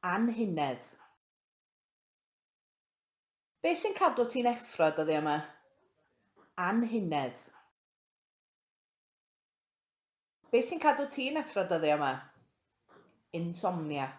Anhunedd. Be sy'n cadw ti'n effro dyddia 'ma? Anhunedd. Be sy'n cadw ti'n effro dyddia 'ma? Insomnia.